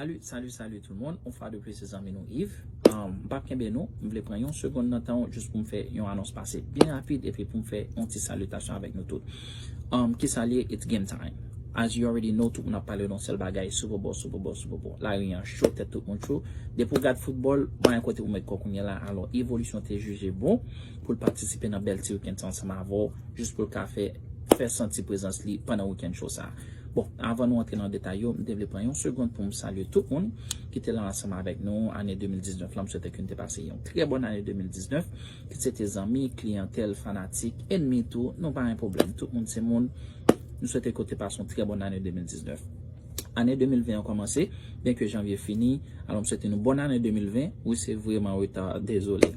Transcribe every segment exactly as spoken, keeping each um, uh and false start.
Salut, salut, salut tout le monde. Yon fwa de plis, se zanmi nou Yves. Um, m p ap kenbe nou, m vle pran yon segonn nan tan w jis pou m fè yon anons pase byen rapid epi pou m fè yon ti salitasyon avèk nou tout. Um, ki sa l ye? It's game time. As you already know, tout moun ap pale yon sèl bagay, Super Bowl, Super Bowl, Super Bowl. Lari an cho, tèt tout moun cho. Depi w gad foutbòl, pa gen kote pou met kò kounye a la. Alò, Evolution te jije bon pou l patisipe nan bèl ti wikenn sa ansanm avè w, jis pou l ka fè, fè santi prezans li pandan wikenn cho sa. Bon, avan nou antre nan detay yo, m te vle pran yon segonn pou m salye tout moun ki te la ansanm avèk nou ane de mil diznèf la. M swete ke n te pase yon trè bòn ane de mil diznèf, ki se te zanmi, kliyantèl, fanatik, ènmi tou, nou pa gen pwoblèm. Tout moun se moun. M swete ke w te pase yon trè bòn ane de mil diznèf. Ane de mil ven an kòmanse, byenke janvye fini. Alò, m swete nou bòn ane de mil ven. Wi, se vre, m an reta, dezole.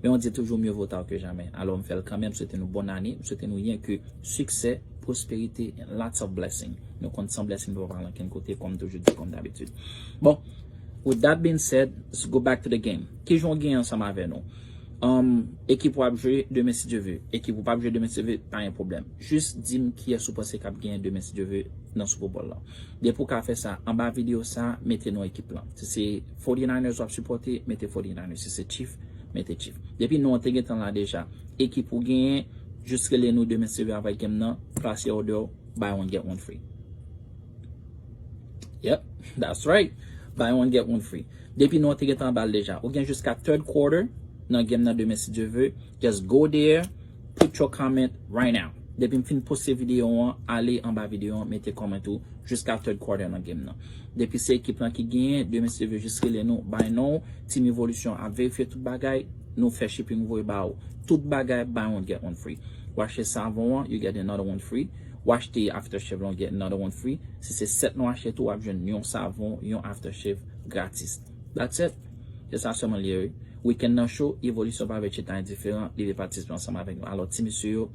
Men on dit toujours mieux vaut tard que jamais. Alò, m fè l kanmenm, m swete nou bòn ane, m swete nou yenke siksè, pwosperite, and lots of blessing. Nou konn san blessing nou pa pral ankenn kote, kòm toujou di, kòm dabitid. Bon, with that being said, let's go back to the game. Ki jan w gen ansanm avè nou? Um, ekip w ap jwe demen si Dye ve. Ekip ou p ap jwe demen si Dye ve, pa gen pwoblèm. Jis di m kiyès ou panse k ap genyen demen si Dye ve nan Super Bowl la. Depi w ka fè sa, anba videyo sa, mete non ekip lan. Si se forty-niners w ap sipòte, mete forty-niners. Si se Chiefs, mete Chiefs. Depi non an te gentan la deja, ekip ou genyen, jis rele nou demen si Dye ve avèk game nan, place your order, buy one, get one free. Yep, that's right. Buy one, get one free. Depi non an te gentan anba l deja. Ou gen jiska third quarter nan game nan demen si Dye ve. Just go there, put your comment right now. Depi m fin poste videyo an, ale anba videyo an, mete comment ou jiska third quarter nan game nan. Depi se ekip lan ki genyen, demen si Dye ve jis rele nou, bay non, Team Evolution ap verifye tout bagay, nou fè shipping voye ba ou. Tout bagay, buy one, get one free. Ou achte savon an, you get another one free. Ou achte aftershave lan, get another one free. Si se sèt non w achte tou, w ap jwenn yon savon, yon aftershave gratis. That's it. Se sa sèlman l ye, wi. Wikenn nan cho, Evolution pa vle chita endiferan, li vle patisipe ansanm avèk nou. Alò, ti mesye yo,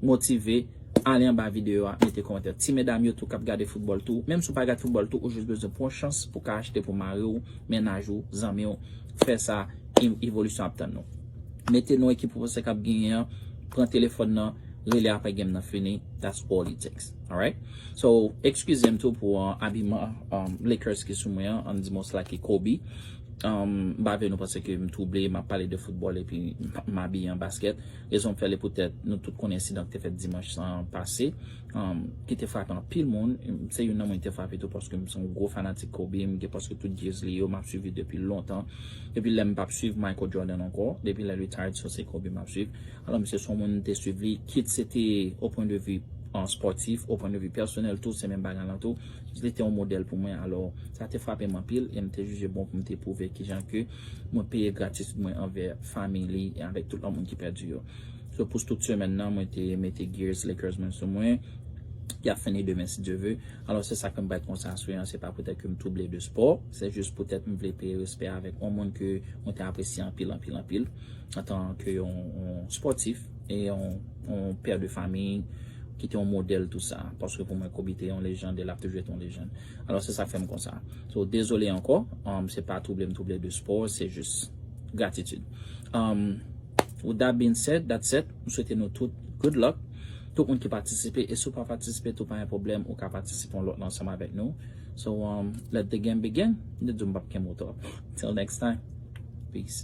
motive, ale anba videyo a, mete kòmantè. Ti medam yo tou k ap gade foutbòl tou, menm si w pa gad foutbòl tou, ou jis bezwen pran chans pou ka achte pou mari w, mennaj ou, zanmi w, fè sa, Evolution ap tann nou. Mete non ekip ou panse k ap genyen an, pran telefòn nan, rele apre game nan fini. That's all it takes. Alright? So, eskize m tou pou uh, abiman um, Lakers ki sou mwen an, an di m osla ki Kobe. Um, m pa vle nou panse ke m twouble, m ap pale de foutbòl epi m abiye an baskèt. Rezon m fè l e poutèt nou tout konnen ensidan ki te fèt dimanch lan pase, um, ki te frape anpil moun. Se youn nan moun ki te frape tou paske m se yon gwo fanatik Kobe, m gen prèske tout jersey li yo, m ap swiv li depi lontan. Depi lè m p ap swiv Michael Jordan ankò, depi lè retired, so se Kobe m ap swiv. Alò, misye se yon moun m te swiv li, kit se te o pwen de vi an spòtif, o pwen de vi pèsonèl tou, se menm bagay lan tou. Li te yon modèl pou mwen, alò, sa te frape m anpil e m te jije bon pou m te pwouve kijan ke mwen peye gratitid mwen anvè fanmi li e avèk tout lòt moun ki pèdi yo. So, pou tout semèn nan, mwen te mete Gears Lakers mwen sou mwen. Y ap fini demen, si Dye ve. Alò, se sa ke m bay konsa aswè an, se pa poutèt ke m twouble de spò, se jis poutèt m vle peye respè avèk yon moun ke mwen te apresye anpil, anpil, anpil, antanke yon, yon spòtif e yon, yon pè de fanmi ki te yon modèl tou sa. Paske pou mwen, Kobe te yon lejann e l ap toujou ret yon lejann. Alò, se sa k fè m konsa. So, dezole ankò, um, se pa twouble m twouble de spò, se jis gratitid. Um, with that being said, that's it. M swete nou tout good luck. Tout moun ki patisipe, e si w pa patisipe tou, pa gen pwoblèm, ou ka patisipe yon lòt lè ansanm avèk nou. So, um, let the game begin. M te di w m p ap kenbe w twòp. Till next time. Peace.